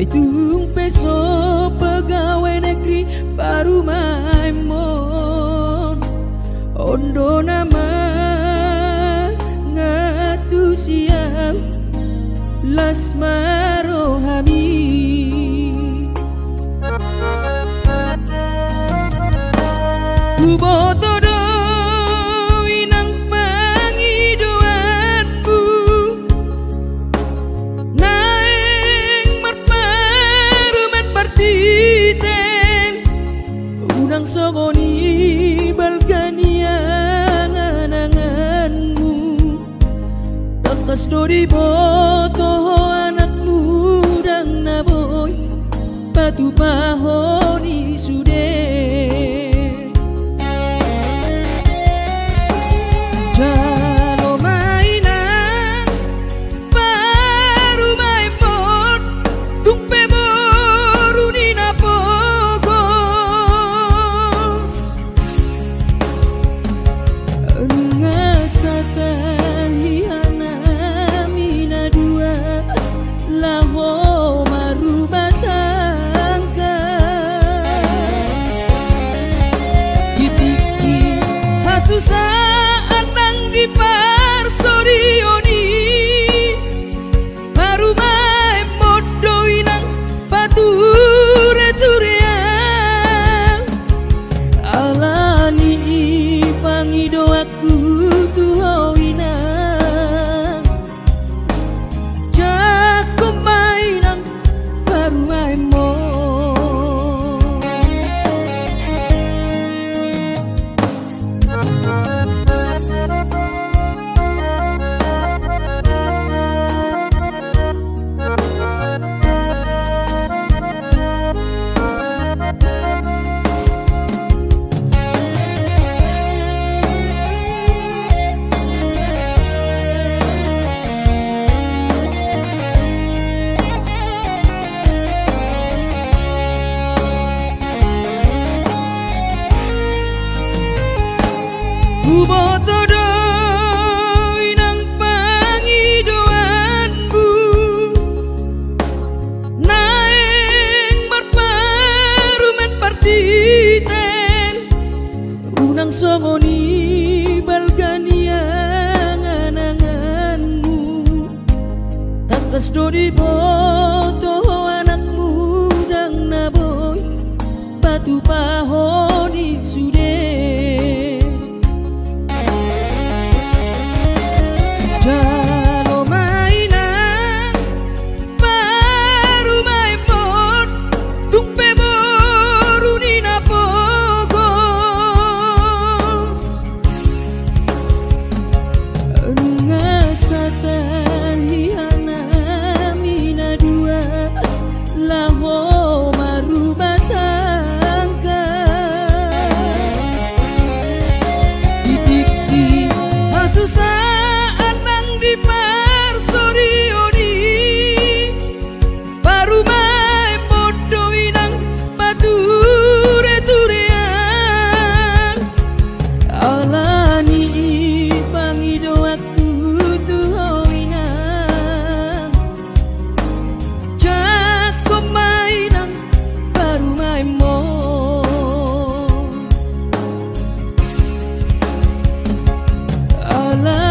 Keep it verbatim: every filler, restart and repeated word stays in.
Tung pe so pegawai negeri parumaenmon, on do na mangantusi au, las ma rohami. Huboto do inang pangidoanmu, naeng marparumaen partiten, unang songon i balga ni angan-anganmu. Tangkas do diboto ho anakmu, ndang na boi patupahon i sude. Jalo ma inang parumaenmon, tung pe boru ni na pogos. Nunga satahi hanami na dua laho marumah tangga. Di tingki hasusaan nang di parsorion i, parumaenmon do inang pature-turean. Ala ni i pangidoanku tu ho inang, jangkon ma inang parumaenmon. Huboto do inang pangidoanmu, naeng marparumaen partiten, unang songon i balga ni angan-anganmu. Tangkas do diboto ho anakmu, ndang na boi patupahon i sude. Jalo ma inang parumaenmon, tung pe boru ni na pogos. Nunga satahi hanami na dua laho marumah tangga. Di tingki hasusaan nang di parsorion i, parumaenmon do inang pature-turean. Ala ni i pangidoanku tu ho inang, jangkon ma inang parumaenmon. Ala